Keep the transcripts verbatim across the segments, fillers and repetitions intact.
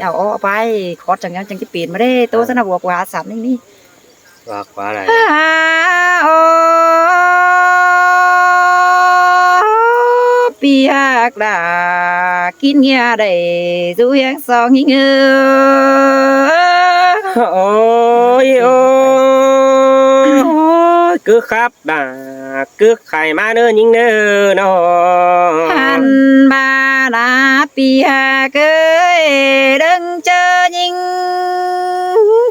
Au, ók ꞌvạy khót chắng ꞌnhắng chắng ꞌchí pên ꞌmá đé, ꞌtố ꞌsá ꞌna ꞌvạu ꞌquá săn ꞌnịn ꞌnị. ꞌVạu ꞌquá đảy. ꞌPi ꞌhặc đa kin ꞌnghia đảy dú ꞌhiếng song ꞌnhính ꞌhứ. Ôi, ôi, cứ khắp đa, cứ khay ꞌmá ꞌnớ ꞌnhính ꞌnớ ꞌnọ. Ăn ꞌva ꞌna ꞌpi ꞌhặc ới, đơng ꞌchớ ꞌnhính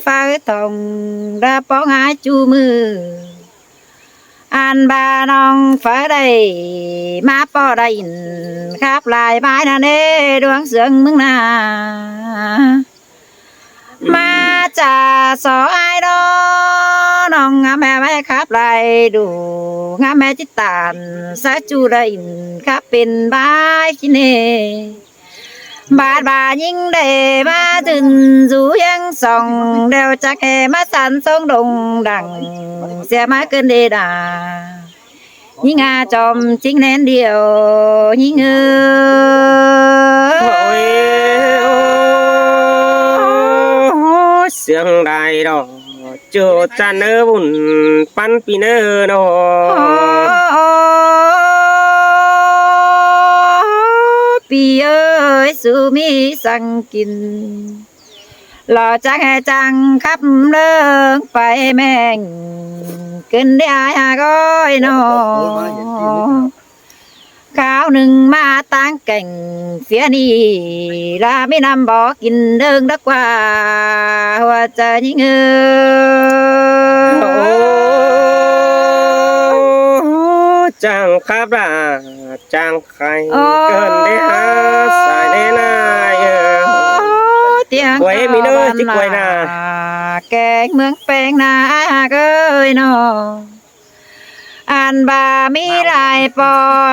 phaư thong đa ꞌpóng ải ꞌchu ꞌmự. Ăn ꞌva ꞌnọng phaư đảy ꞌmá ꞌpo đa ꞌnhính khắp lai ꞌvạy ꞌna ꞌnớ ꞌluống ꞌsướng ꞌmướng ꞌna. ꞌMá ꞌchạ so ải ꞌnọ, ꞌnọng ngắm ꞌhế ꞌvạy khắp lai đủ, ngắm ꞌhế ꞌchí tản sáư ꞌchu đa ꞌnhính khắp pên ꞌvạy ꞌchí ꞌnê. ꞌVạu ꞌva ꞌnhính đảy ꞌmá dưn dú ꞌhiếng song, đeo chắc ꞌhế ꞌmá săn sông đông đẳng, sia ꞌmá ꞌcứn đê đa. ꞌNhính ꞌnga chom ꞌchính ꞌnén điêu ꞌnhính ꞌhứ. Ôi, ôi, ôi, ꞌsướng đảy ꞌnọ, ꞌchu chăn ꞌnớ bun ꞌpắn ꞌpi ꞌnớ ꞌnọ. ꞌPi ới, su ꞌmí săng kin lo chắng ꞌhế chắng khắp ꞌlớng pay ꞌmeng ꞌcứn đé ải ꞌhặc ới ꞌnọ. Kháo ꞌnưng ꞌmá ꞌtáng kẻng ꞌphía ꞌnị, la ꞌmí ꞌnặm bók kin đơng đắc ꞌquá ꞌhua chaư ꞌnhính ꞌhứ. Ôi, chắng khắp đa, chắng khay ꞌcứn đé ải sai đé ꞌna ꞌnớ. ꞌTiếng quay ꞌmí ꞌnớ, ꞌchí quay ꞌna. Keng ꞌmướng ꞌpéng ꞌna ꞌhặc ới ꞌnọ. Ăn ꞌva ꞌmí lai ꞌpo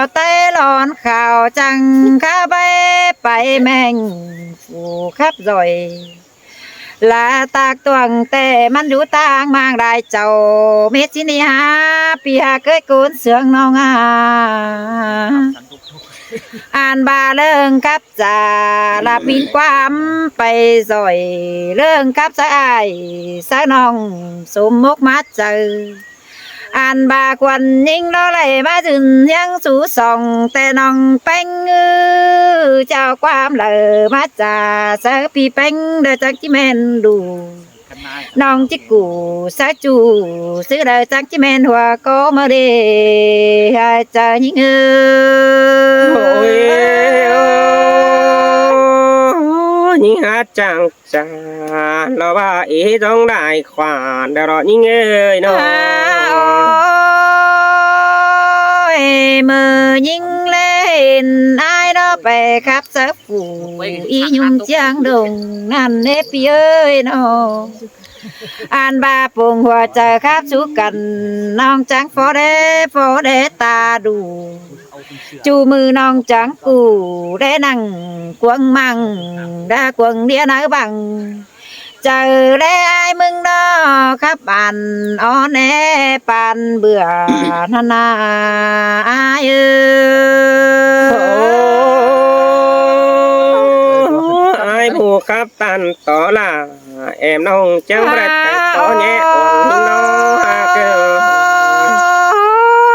ꞌTáy lon khảu chắng khắp ꞌvạy pay ꞌmeng phủ khắp ꞌdọi. La ꞌtặc tuang ꞌtẹ ꞌmắn dú ꞌtáng ꞌmáng lai chảu mết ꞌchí ꞌnị hák ꞌpi ꞌhặc ới ꞌcốn ꞌsướng ꞌnọng a. Ăn ꞌva ꞌlớng khắp chả la pín ꞌquám pay ꞌdọi, ꞌlớng khắp sáư ải sáư ꞌnọng sôm mốc ꞌmá chaư. Ăn ꞌva khuôn ꞌnhính ꞌló đảy ꞌmá dưn ꞌhiếng sú song, ꞌtẹ ꞌnọng ꞌpéng ꞌchí au ꞌquám đaư ꞌmá chả sáư ꞌpi ꞌpéng đaư chắng ꞌchí ꞌmen đủ. ꞌNọng ꞌchí ꞌcụ sáư ꞌchu ꞌsứ đaư chắng ꞌchí ꞌmen ꞌhua ꞌcó ꞌmá đê ải chaư ꞌnhính ꞌhứ. Ôi, ôi, ꞌnhính hák chắng chả lo ꞌva ế dong đảy khoản đa ꞌnọ ꞌnhính ới ꞌnọ. Ôi, ꞌmự ꞌnhính ꞌlé hên ải ꞌnọ pay khắp sáư phủ ꞌí ꞌnhung ꞌchiếng đông ꞌnặn ꞌnế ꞌpi ới ꞌnọ. Ăn ꞌva pông ꞌhua chaư khắp sú căn, ꞌnọng chắng phó đé, phó đé ta đủ. ꞌChu ꞌmự ꞌnọng chắng ꞌcụ đé nẳng cuông măng đa cuông điên ꞌnớ băng. Chaư đé ải ꞌmướng ꞌnọ khắp bản ók ꞌnê păn bưởi ꞌnặn ꞌna ải ới. Ôi, ải phủ khắp ꞌTan tó la, em ꞌnọng chắng bret khay tó ꞌnhé ôn ꞌnọ ꞌhặc ới.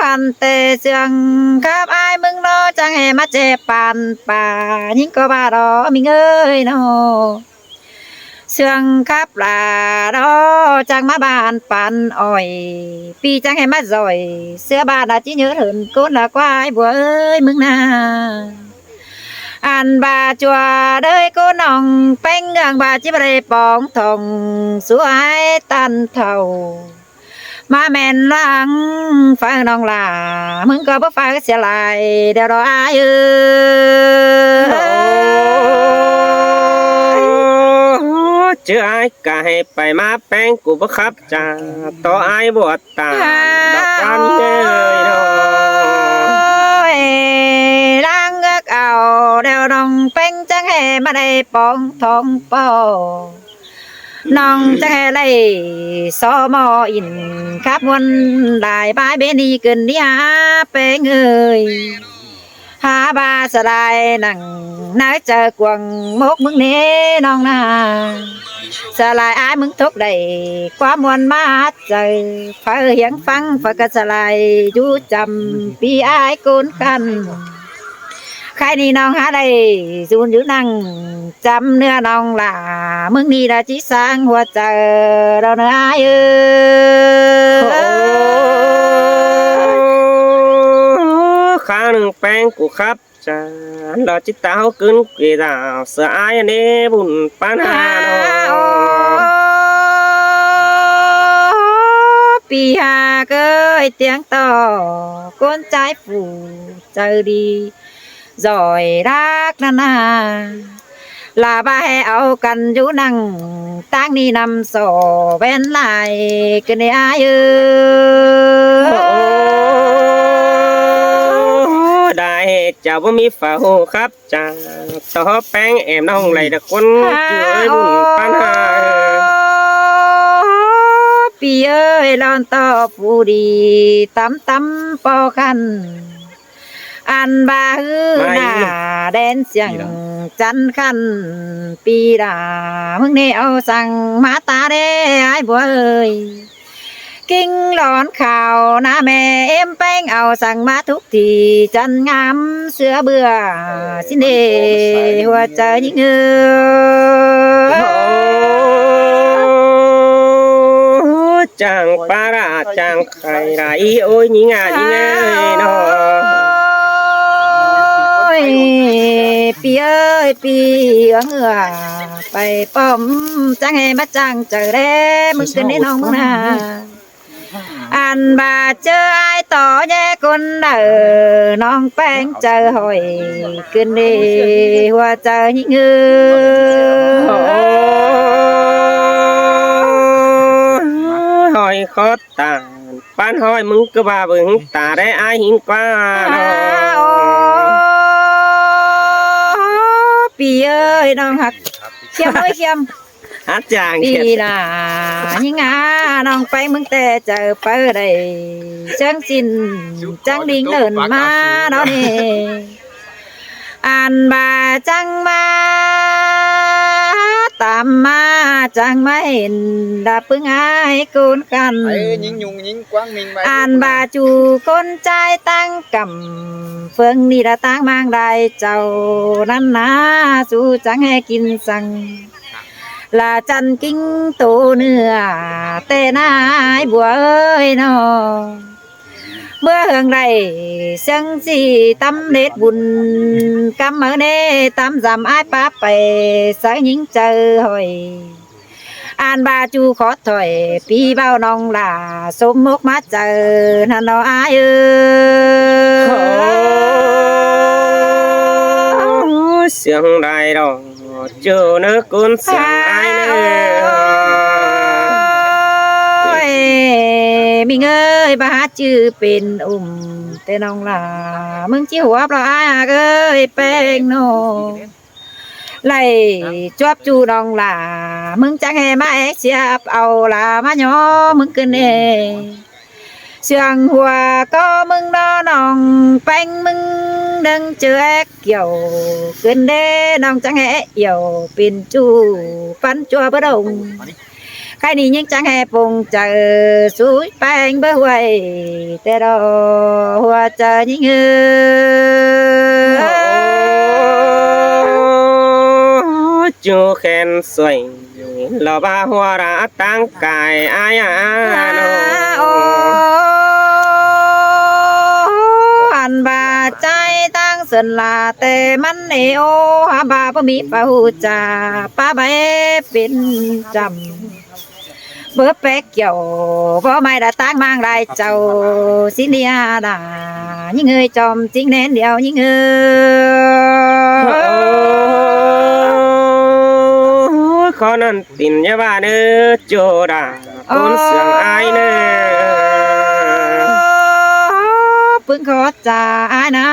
Ăn ꞌtẹ ꞌsướng khắp ải ꞌmướng ꞌnọ chắng ꞌhế ꞌmá ꞌchẹ păn pá ꞌnhính ꞌcọ ꞌva đó ꞌmính ới ꞌnọ. ꞌSướng khắp la đó chắng ꞌmá ban păn ỏi, ꞌpi chắng ꞌhế ꞌmá ꞌdọi, ꞌsứa ban la ꞌchí ꞌnhớ hên ꞌcốn la ꞌquá ải bua ới ꞌmướng ꞌna. Ăn ꞌva ꞌchua đới ꞌcốn ꞌnọng ꞌpéng ꞌngướng ꞌva ꞌchí ꞌva đảy póng thong sú ải ꞌTan thảu. ꞌMá ꞌmen ꞌluống phaư ꞌnọng la, ꞌmướng ꞌcọ báu phaư sia lai đeo đó ải ới. Ôi, chứ ải cá hê pay ꞌmá ꞌpéng ꞌcọ báu khắp chả tó ải bua ꞌTan đọc ꞌquám ới ꞌnọ. Ôi, ꞌláng ước ao đeo ꞌnọng ꞌpéng chắng ꞌhế ꞌmá đảy póng thong ꞌpo. ꞌNọng chắng ꞌhế đảy so ꞌmo ỉn khắp ꞌmuôn lai ꞌvạy bến đi ꞌcứn đi hák ꞌpéng ới. Hả ꞌva sả lai nẳng ꞌnớ chaư cuông mốc ꞌmứng ꞌnê ꞌnọng ꞌna. Sả lai ải ꞌmứng thốc đảy ꞌquám ꞌmuôn ꞌmá chaư. Phaư hiếng ꞌphắng phaư ꞌcọ sả lai dú chăm ꞌpi ải ꞌcốn căn. Khay ꞌnị ꞌnọng hả đảy dún dú nẳng chăm ꞌnưa ꞌnọng lả. ꞌMứng ꞌnị đa ꞌchí sáng hua chaư ꞌló ꞌnớ ải ới. Khá ꞌnưng ꞌpéng cu khắp chả lo ꞌchí ta ꞌháu ꞌcứn kể đảo sửa ải ꞌnê bun ꞌpán ha ꞌnọ. ꞌPi ha ꞌcới, tiếng to ꞌcốn ꞌchái phủ chaư đi dỏi đắc ꞌnặn ꞌna. Lả ꞌva ꞌhế au căn dú nẳng ꞌtáng ꞌnị ꞌnặm sổ ꞌvén lai ꞌcứn ꞌnê ải ới. Đảy chả báu ꞌmí phaư ꞌhụ khắp chả tó ꞌpéng ẻm ꞌnọng đảy đa ꞌcốn ꞌchư ới bun ꞌpán ha. ꞌPi ới, ꞌlón tó phủ đi tắm tắm ꞌpo khăn. Ăn ꞌva ꞌhứ nả đen siêng chăn khăn ꞌpi đa ꞌmứng ꞌnê au săng ꞌmá ta đé ải bua ới. Kinh ꞌlón khảu ꞌna ꞌme ꞌếm ꞌpéng au săng ꞌmá thúc thì chăn ngắm sửa bưa ꞌsịn đê hua chaư ꞌnhính ới. Chang ꞌpá đa chang khay đa ꞌí ối ꞌnhính a ꞌnhính ới ꞌnọ. Ôi, ꞌpi ới, ꞌpi ới, ꞌngựa pay ꞌpọm chắng ꞌhế ꞌmá chang chaư đé ꞌmứng ꞌcứn ꞌnê ꞌnọng ꞌmứng ꞌna. Ăn ꞌva ꞌchớ ải tó ꞌnhé ꞌcốn đaư ꞌnọng ꞌpéng chaư hỏi ꞌcứn đê hua chaư ꞌnhính ới. Hỏi khót ta ꞌpán hỏi ꞌmứng ꞌcứ ꞌva bươn ta đé ải ꞌhính ꞌquá ꞌnọ. Ôi, ꞌpi ới, ꞌnọng ꞌhặc. Khiêm ới khiêm. Hả chang ꞌpi đa ꞌnhính a ꞌnọng ꞌpéng ꞌmứng té chaư phaư đảy chắng ꞌsịn chắng đính ơn ꞌmá ꞌnọ ꞌnê. Ăn ꞌva chắng ꞌmá tăm ꞌmá chắng ꞌmá hên đa ꞌpứng ải ꞌcốn căn. Ăn ꞌva ꞌchu ꞌcốn ꞌchái ꞌtáng căm ꞌphướng ꞌnị đa ꞌtáng ꞌmáng lai chảu ꞌnặn ꞌna, ꞌchu chắng ꞌhế kin săng lả chăn kin tô ꞌnưa té ꞌna ải bua ới ꞌnọ. ꞌMưa hương đảy siêng ꞌsị tắm lết bun căm máư ꞌnê tắm dăm ải pá pay sáư ꞌnhính chaư hỏi. Ăn ꞌva ꞌchu khót thoải ꞌpi ꞌvạu ꞌnọng lả sôm mốc ꞌmá chaư ꞌnặn ꞌnọ ải ới. Siêng đảy đo ꞌchu ꞌnớ ꞌcốn siêng ải ꞌnớ. Ôi, ꞌmính ới, ꞌva hả ꞌchư pên ủm té ꞌnọng lả ꞌmứng ꞌchí hua ꞌló ải ới ꞌpéng ꞌnọ. Đảy chuốp ꞌchu ꞌnọng lả ꞌmứng chắng ꞌhế ꞌmá é siáp au lả ꞌmá ꞌnhó ꞌmứng ꞌcứn ꞌnê. Siêng hua ꞌcọ ꞌmứng ꞌnọ ꞌnọng ꞌpéng ꞌmứng đơng ꞌchớ é kiẻo ꞌcứn đê ꞌnọng chắng ꞌhế é kiẻo pên ꞌchu ꞌpắn ꞌchua báu đông. Khay ꞌnị ꞌnhính chắng ꞌhế pông chaư sú ꞌpéng báu ꞌhuội té ꞌló hua chaư ꞌnhính ới. ꞌChu khen suối lo ꞌva hua đa ꞌtáng cai ải a ꞌnọ. Ăn ꞌva ꞌchái ꞌtáng sưn lả té ꞌmắn ê ô hả ꞌva báu ꞌmí phaư ꞌhụ chả pá báu pên chăm. Báu pék kiẻo báu ꞌmạy đa ꞌtáng ꞌmáng lai chảu ꞌsịn ꞌnị a đa ꞌnhính ới chom ꞌchính ꞌnén điêu ꞌnhính ới. Khót ꞌnặn tin ꞌnhá ꞌva ꞌnớ ꞌchu đa ꞌcốn siêng ải ꞌnớ. ꞌPứng khót chả ải ꞌna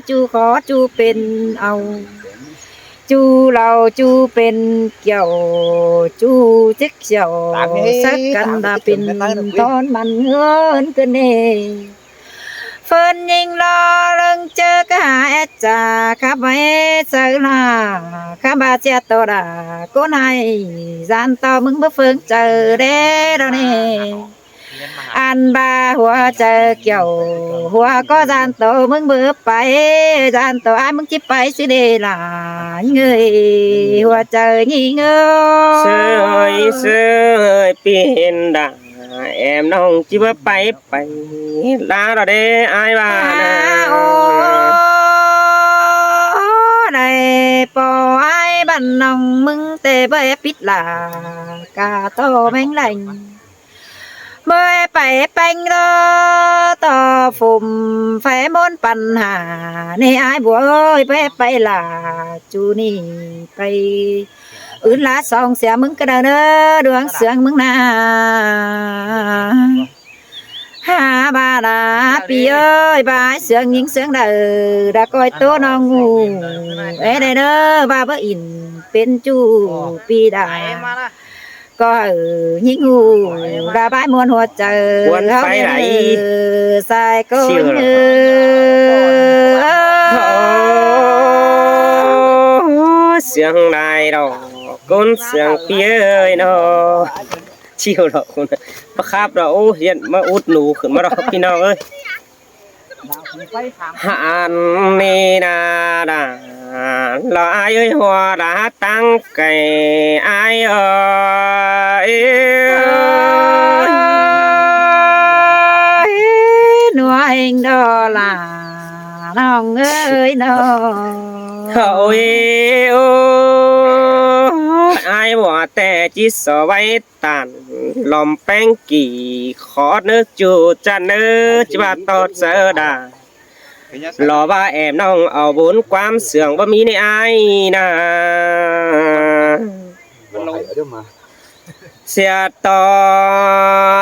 ꞌchu khót ꞌchu pên au. ꞌChu ꞌlau ꞌchu pên kiẻo ꞌchu chếc kiẻo sắc căn đa pên tón măn ꞌhướn ꞌcứn ꞌnê. Phớn ꞌnhính lo ꞌlớng ꞌchớ cá hả é chả khắp ꞌmạy saư lả, khắp ꞌva sia tô đả ꞌcốn ꞌhại, ꞌdan tô ꞌmứng báu ꞌphớng chaư đé đo ꞌnị. Ăn ꞌva hua chaư kiẻo hua ꞌcọ ꞌdan tô ꞌmứng báu pay, ꞌdan tô ải ꞌmứng ꞌchí pay ꞌsứ đê lả ꞌnhính ơi, hua chaư ꞌnhính ơi. Sơi, sơi, pi hên đả, em ꞌnọng ꞌchí báu pay pay, đá đo đé ải ꞌva ꞌnạ. Ô, đảy ꞌpo ải băn ꞌnọng ꞌmứng ꞌtẹ báu é pít lả, cá tô ꞌmếng lẻng. Báu é pay peng lo tô phôm phay ꞌmôn păn hả, ꞌnị ải bua ơi, báu é pay lả, ꞌchu ꞌnị pay ứn lá song sia ꞌmứng cá đaư ꞌnớ, đuống sương ꞌmứng ꞌnạ. Hả ꞌva đả pi ơi, ꞌva sương ꞌnhính sương đaư, đả ꞌcoi ꞌtố ꞌnọng ꞌngu é đaư ꞌnớ, ꞌva báu ỉn pên ꞌchu pi đả. ꞌCọ hảư ꞌnhính ꞌngu, đả bái ꞌmuôn hua chaư, ꞌcốn ꞌháu pay đảy. Sai ꞌcốn ꞌnhính ơi. Ô, sương đai đo, ꞌcốn sương pi ơi ꞌnọ. Chiêu đo ꞌcốn, báu khắp đo, ô, hiên ꞌmá út nú khửn ꞌmá đo ꞌpi ꞌnọng ơi. Hăn ꞌnị ꞌnạ đả, lo ải ơi, hua đả táng cay ải ơi. Ôi, nuôi đo là ꞌnọng ơi ꞌnọ. Ôi, ô, ải bua ꞌtẹ ꞌchí so ꞌvạy ꞌtan lom ꞌpéng kỉ khót ꞌnớ ꞌchu ꞌchăn ꞌnớ, ꞌchí ꞌva tót saư đả. Lo ꞌva em ꞌnọng au bún ꞌquám sương báu ꞌmí ꞌnị ải ꞌnạ. Sia tô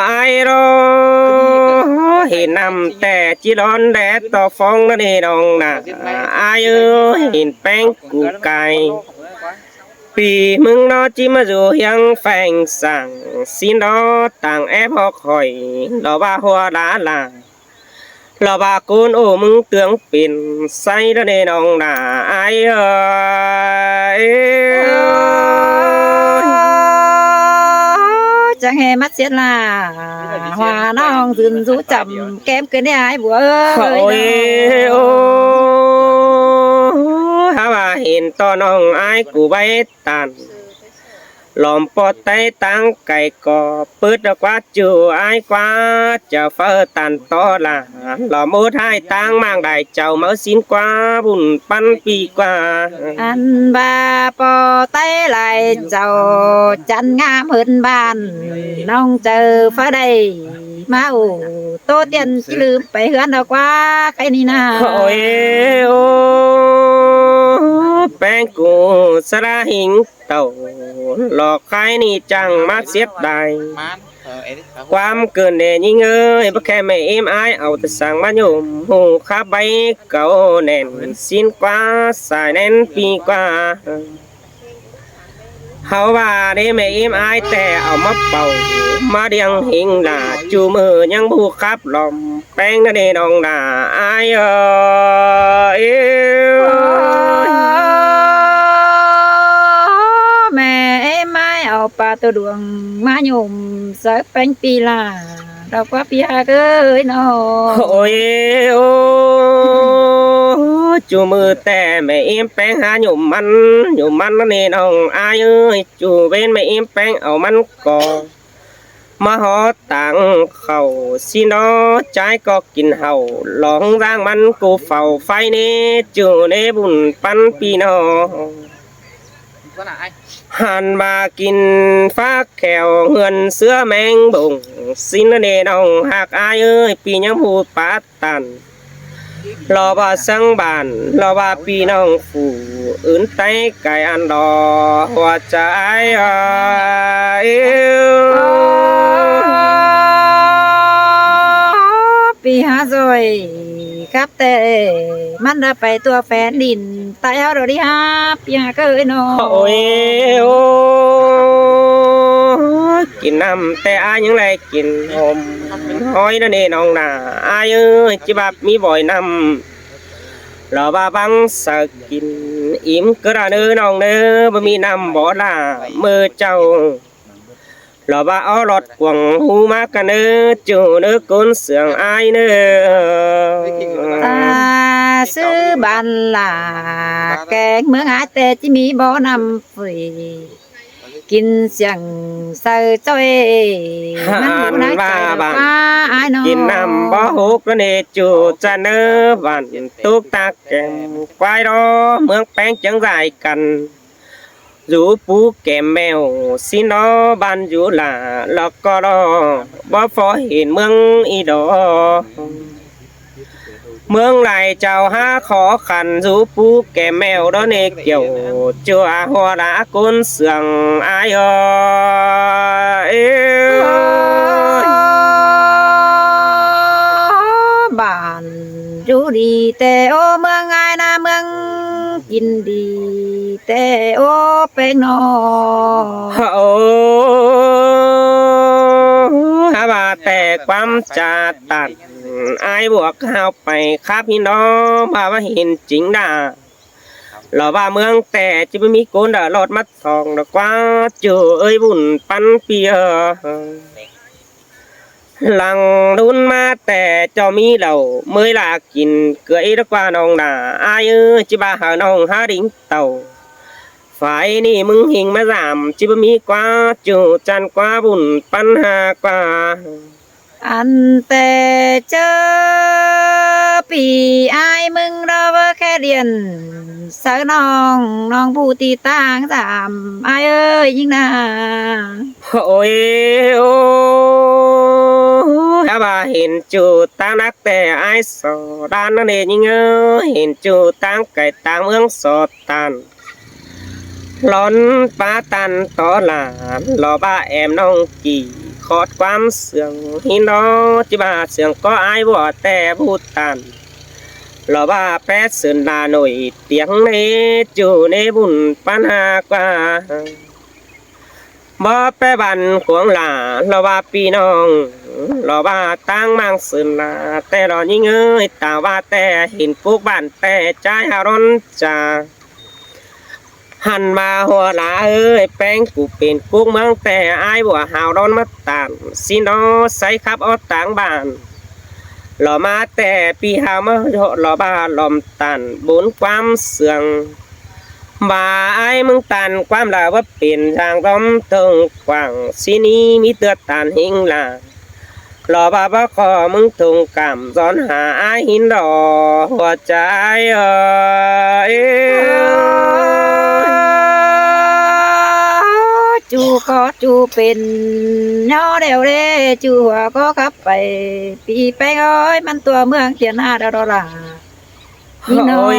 ải ꞌlô, hên ꞌnặm ꞌtẹ ꞌchí lón đé tô phóng ꞌnớ ꞌnị ꞌnọng ꞌnạ. Ải ơi, hên ꞌpéng cu cai. Pi ꞌmứng ꞌnọ ꞌchí ꞌmá dú hiếng pheng sảng, ꞌsịn ꞌnọ tang ép ꞌhọt khỏi, lo ꞌva hua đá lả. Lo ꞌva ꞌcốn ô ꞌmứng ꞌtướng pên ꞌsáy ꞌnớ ꞌnị ꞌnọng ꞌnạ ải ơi. Chắng ꞌhê ꞌmắt ꞌsiết lả, hua ꞌnọng dưn dú chăm kém ꞌcứ ꞌnị ải bua ơi. Ôi, ô, hả ꞌva hên tô ꞌnọng ải cu ꞌvạy ꞌtan. Lom ꞌpo ꞌTáy táng cay ꞌcọ pứt ꞌquá ꞌchu ải ꞌquá, chaư phaư ꞌtan tó lả. Lom út ꞌhại táng ꞌmáng đai chảu máư ꞌsịn ꞌquá, bun ꞌpắn pi ꞌquá. Ăn ꞌva ꞌpo ꞌTáy lai chảu chăn ꞌngám hớn ꞌvan, ꞌnọng chaư phaư đảy ꞌmá ổ ꞌtố tiên ꞌchí ꞌlứm pay ꞌhướn ꞌnọ ꞌquá, khay ꞌnị ꞌnạ. Ôi, ô, ꞌpéng cu sa đa hính tảu, lo khay ꞌnị chắng ꞌmá ꞌsiết đai. ꞌQuám cơn đe ꞌnhính ơi, báu khe mẹ ꞌếm ải au ꞌtẹ săng ꞌmá nhôm, hủ khắp báy cáu nẻn, ꞌsịn ꞌquá sai nẻn pi ꞌquá. Hảư ꞌva đé mẹ ꞌếm ải ꞌtẹ au ꞌmá pảu, ꞌmá điêng hính lả, ꞌchu ꞌmự ꞌnhắng ꞌhụ khắp lom ꞌpéng ꞌnớ ꞌnị ꞌnọng ꞌnạ ải ơi. Mẹ ꞌếm ải au pa tô đuông ꞌmá nhôm saư ꞌpéng pi lả, đau ꞌquá pi hák ơi ꞌnọ. Ôi, ô, ꞌchu ꞌmự ꞌtẹ mẹ ꞌếm ꞌpéng hák nhôm ꞌmắn, nhôm ꞌmắn ꞌnớ ꞌnị ꞌnọng ải ơi. ꞌChu ꞌvến mẹ ꞌếm ꞌpéng au ꞌmắn ꞌcọ ꞌmá hó táng khảu, ꞌsịn ꞌnọ ꞌchái ꞌcọ kin hảu, lỏng ꞌdáng ꞌmắn ꞌcọ phảu phay ꞌnị, ꞌchu ꞌnị bun ꞌpắn pi ꞌnọ. Hăn ꞌva kin phák khẻo ꞌhướn ꞌsứa ꞌmeng bông, ꞌsịn ꞌnị ꞌnọng ꞌhặc ải ơi, pi ꞌnhắng ꞌhụ pá ꞌtan. Lo ꞌva ꞌsướng bản, lo ꞌva pi ꞌnọng phủ, ứn ꞌTáy cai ăn lo, hua chaư ải ơi. Pi hák ꞌdội khắp ꞌtẹ, ꞌmắn đa pay tua phén đin ꞌTáy ꞌháu đo đi hák, pi hák ơi ꞌnọ. Ôi, ô, kin ꞌnặm ꞌtẹ ải ꞌnhắng ꞌlẹ kin ꞌhôm ꞌhọi ꞌnớ ꞌnị ꞌnọng ꞌnạ. Ải ơi, ꞌchí ꞌva ꞌmí bói ꞌnặm lỏ ꞌva băng saư kin im ꞌcọ đa ꞌnớ ꞌnọng ꞌnớ, báu ꞌmí ꞌnặm bók ꞌlạ ꞌmự chaư. Lỏ ꞌva ók ꞌlọt cuông ꞌhụ ꞌmá ꞌcọ ꞌnớ, ꞌchu ꞌnớ ꞌcốn sương ải ꞌnớ. Ta ꞌsứ bản ꞌlạ kéng ꞌmướng ải ꞌtẹ ꞌchí ꞌmí bók ꞌnặm phủi. Kin siêng saư ꞌchoi, ꞌmắn ꞌhụ ꞌnặn ꞌnớ ꞌva chaư bản ꞌlạ ꞌquá ải ꞌnọ. Kin ꞌnặm bók ꞌhụ ꞌcọ ꞌnị ꞌchu ꞌchạ ꞌnớ bản tốc ꞌtặc kẻm ꞌquái đó ꞌmướng ꞌpéng chướng dại căn. Dú pú kẻm ꞌmẹo ꞌsịn đó bản dú ꞌlạ lỏ ꞌcọ đó bók phó hên ꞌmướng ꞌnị đó. ꞌMướng lai chaư hák khó khăn dú pú kẻm ꞌmẹo đó ꞌnị kiẻo ꞌchua hua ꞌlạ ꞌcốn sương ải ơi. Bản dú đi ꞌtẹ ꞌmướng ải ꞌnạ ꞌmướng kin đi ꞌtẹ ꞌpéng ꞌnọ. Ơ, hák ꞌva ꞌtẹ ꞌquám ꞌchạ ꞌtan ải bók ꞌcọ hảư pay khắp ꞌhịn đó ꞌva ꞌva hên chính đa. Lỏ ꞌva ꞌmướng ꞌtẹ ꞌchí báu ꞌmí ꞌcốn đa ꞌlọt ꞌmá thong đa ꞌquá ꞌchu ơi bun ꞌpắn ꞌpi ơ. Lăng đun ꞌmá ꞌtẹ ꞌchọ ꞌmí lảu ꞌmới ꞌlạ kin ꞌcọ ꞌnị đó ꞌquá ꞌnọng ꞌnạ. Ải ơi, ꞌchí ꞌva hảư ꞌnọng hák đin tảu. Phải ꞌnị ꞌmứng ꞌhịnh ꞌmá dăm ꞌchí báu ꞌmí ꞌquá ꞌchu ꞌchăn ꞌquá bun ꞌpắn ꞌhạ ꞌquá. Ăn ꞌtẹ ꞌchớ ꞌpi ải ꞌmứng đó báu khék điên saư ꞌnọng, ꞌnọng ꞌpú ti ꞌtáng dăm ải ơi ꞌnhính ꞌnạ. Ôi, ôi, hák ꞌva hên ꞌchu ꞌtáng nắc ꞌtẹ ải so đan ꞌnớ ꞌnị ꞌnhính ơi, hên ꞌchu ꞌtáng cai ꞌtáng ꞌmướng so ꞌtan. Lón pá ꞌtan tó lả, lỏ ꞌva ẻm ꞌnọng kỉ khót ꞌquám sương ꞌhịn đó, ꞌchí ꞌva sương ꞌcọ ải bók ꞌtẹ bút ꞌtan. Lỏ ꞌva pé sưn đa nổi tiếng ꞌnị, ꞌchu ꞌnị bun ꞌpắn ꞌhạ ꞌquá. Bók pé bản cuông lả, lỏ ꞌva ꞌpi ꞌnọng, lỏ ꞌva ꞌtáng ꞌmáng sưn lả, ꞌtẹ lỏ ꞌnhính ơi, ta ꞌva ꞌtẹ hên cốc bản ꞌtẹ ꞌchái hảư đón chả. Hăn ꞌva hua ꞌlạ ơi, ꞌpéng cu pên cốc ꞌmướng ꞌtẹ ải bók hảư đón ꞌmá ꞌtan, ꞌsịn đó sáy khắp ók ꞌtáng bản. Lỏ ꞌmá ꞌtẹ ꞌpi hảư ꞌmá lỏ ꞌva lom ꞌtan bôn ꞌquám sương. ꞌVa ải ꞌmướng ꞌtan ꞌquám lả báu pên dang ꞌdóm thông quảng, ꞌsịn ꞌnị ꞌmí ꞌtưa ꞌtan ꞌhính lả. Lỏ ꞌva báu ꞌcọ ꞌmướng thông cảm dón hả ải ꞌhịn đó, hua chả ải ơi. ꞌChu ꞌcọ ꞌchu pên ꞌnhó đeo đé, ꞌchu hua ꞌcọ khắp pay, ꞌpi ꞌpéng ơi, ꞌmắn ꞌtua ꞌmướng thiên ꞌhạ đó đó lả. Ôi,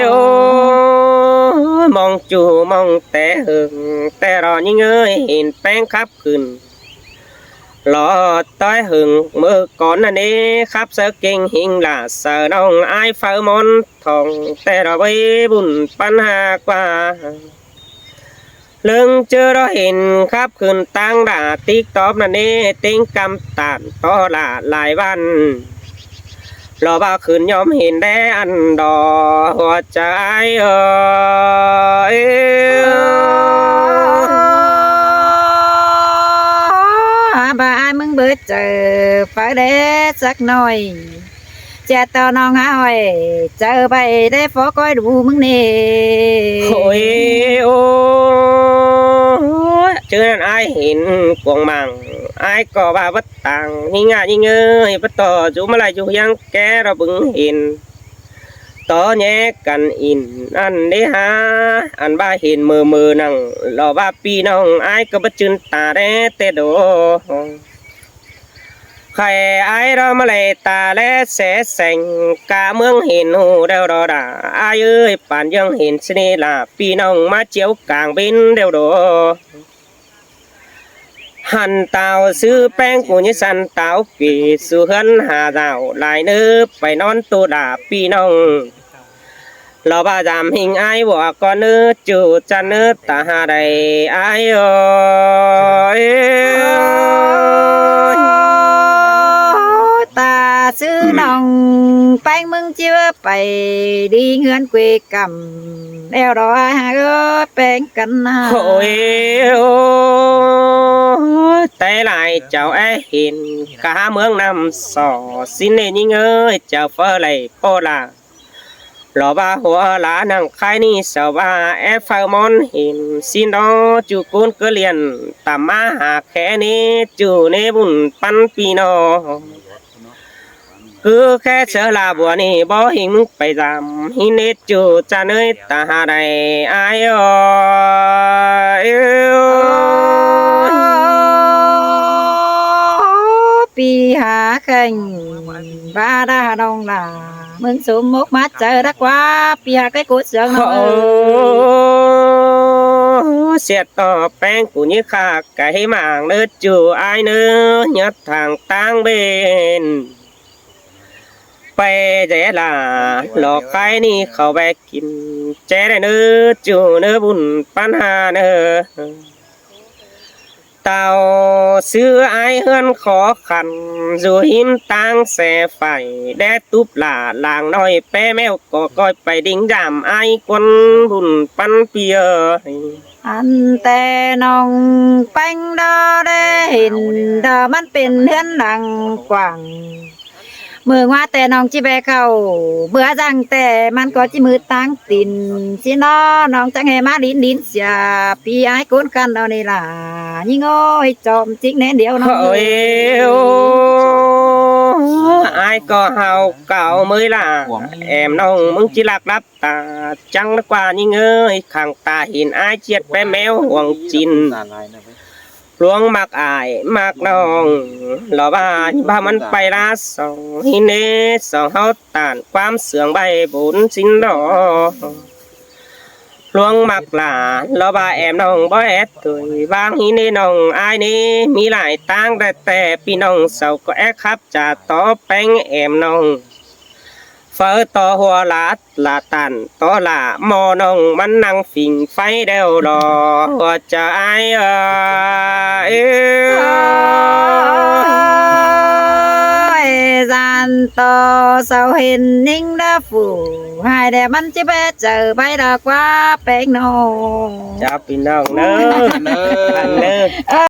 ôi, mong ꞌchu mong té hưng, té đó ꞌnhính ơi, hên ꞌpéng khắp khửn. Lỏ ꞌtoi hưng ꞌmự cón ꞌnặn ꞌnị, khắp sáư kêng ꞌhính lả saư ꞌnọng ải phaư món thong, té đó báu bun ꞌpắn ꞌhạ ꞌquá. ꞌLớng ꞌchớ đó hên khắp khửn ꞌtáng đa TikTok ꞌnặn ꞌnị, ꞌtếng ꞌcắm ꞌtan tó lả lai ꞌvặn. Lỏ ꞌva khửn ꞌnhóm hên đé ăn đó, hua chả ải ơi. Hả ꞌva ải ꞌmướng báu chaư phaư đé sắc ꞌnọi. Chia tỏ ꞌnọng hả ꞌhọi, chaư pay đé phó ꞌcoi đu ꞌmướng ꞌnị. Ôi, ôi, ꞌchớ ꞌnặn ải hên cuông mảng, ải ꞌcọ ꞌva báu tang ꞌhính ꞌnạ ꞌnhính ơi, báu tó dú ꞌmá lai dú ꞌhiếng ké ꞌlạ bớng hên. Tó ꞌnhé căn ỉn ăn đé hả, ăn ꞌva hên mơ mơ nẳng, lỏ ꞌva ꞌpi ꞌnọng ải ꞌcọ báu chưn ta đé té đô. Khay ải đó ꞌmá lai ta ꞌlé sé seng, cá ꞌmướng hên ꞌhụ đeo đó đa, ải ơi, pán ꞌdương hên ꞌsịn ꞌnị lả ꞌpi ꞌnọng ꞌmá chiếu cang bến đeo đô. Hăn tao ꞌsứ ꞌpéng cu ꞌnhí săn táo kỉ su ꞌhướn ha dảo lai ꞌnớ pay ꞌnón tu đa ꞌpi ꞌnọng. Lỏ ꞌva dăm ꞌhính ải ꞌva ꞌcọ ꞌnớ ꞌchu ꞌchăn ꞌnớ ta ha đảy ải ơi. ꞌnọng ꞌpéng ꞌmứng ꞌchí ꞌvớ pay đi ꞌhướn quê căm. Eo đó ai hả ơ ꞌpéng căn hả. Ôi, ôi, té lai chảu é hên cá ꞌmướng năm sỏ. Xin nê ꞌnhính ơi, chảu ꞌphớ lai ꞌpộ lả. Lỏ ꞌva hua lá nẳng khai ꞌnị sau ꞌva é phaư ꞌmón hên. Xin đó ꞌchu ꞌcốn ꞌcứ liền tả ꞌmá hả khé ꞌnị ꞌchu ꞌnị bun ꞌpắn pi ꞌnọng. Cứ khé ꞌsớ là bua ꞌnị bók ꞌhịn ꞌmứng pay dăm ꞌhịn ꞌnị ꞌchu ꞌchạ ꞌnới ta hả đảy ai ơ. Pi hả kheng ꞌva đa ꞌnọng lả ꞌmứng sum mốc mát chaư đắc ꞌquá pi hả cái cốt sướng ꞌnọng ơ. Siết ꞌto ꞌpéng cu ꞌnhí khả cái mảng ꞌnớ ꞌchu ai ꞌnớ nhớ thẳng ꞌtáng bên. Pay dễ lả lỏ khai ꞌnị khảu ꞌvẹ kin ché đảy ꞌnớ ꞌchu ꞌnớ bun ꞌpắn hả ꞌnớ. Tảu ꞌsứ ai ꞌhướn khó khăn, dú ꞌhím ꞌtáng xe phải, đé túp lả làng ꞌnọi pé ꞌmeo ꞌcọ ꞌcoi pay đinh dảm ai ꞌquốn bun ꞌpắn pi ơi. Ăn ꞌtẹ ꞌnọng ꞌpéng đó đé hên đó ꞌmắn pên ꞌhướn lăng quảng. ꞌMự ꞌngoá ꞌtẹ ꞌnọng ꞌchí ꞌvẹ khảu, bưa dăng ꞌtẹ ꞌmắn ꞌcọ ꞌchí ꞌmự ꞌtáng tin. ꞌChí ꞌnọ ꞌnọng chắng ꞌhê ꞌmá đin đin sia pi ai ꞌcốn căn đó ꞌnị lả. ꞌNhính ơi, chom chính nén điêu ꞌnọng ơi. Ai ꞌcọ hảu cáu ꞌmới lả. Em ꞌnọng ꞌmứng ꞌchí lắc lắp ta chắng ꞌquá ꞌnhính ơi, khẳng ta hên ai ꞌchiết pé ꞌmeo huông chin. Luống ꞌmặc ải ꞌmặc ꞌnọng, lỏ ꞌva ꞌva ꞌmắn pay lá song ꞌhịn ꞌnị song ꞌháu tản ꞌquám sương ꞌvạy bốn sín đó. Luống ꞌmặc lả lỏ ꞌva em ꞌnọng bók é tui ꞌváng ꞌhịn ꞌnị ꞌnọng ai ꞌnị ꞌmí lai ꞌtáng đảy ꞌtẹ ꞌpi ꞌnọng sau ꞌcọ é khắp chả tó ꞌpéng em ꞌnọng. Phaư tó hua lát lả tản tó lả ꞌmo ꞌnọng ꞌmắn ꞌnăng phing ꞌpháy đeo lỏ hua chaư ai ơ. Ơ, ơ, ꞌdan tó sau hên ꞌnhính đá phủ hai đe ꞌmắn ꞌchí ꞌvẹ chaư ꞌvạy đó ꞌquá ꞌpéng ꞌnọng. Chào ꞌpi ꞌnọng ꞌnớ. Ơ.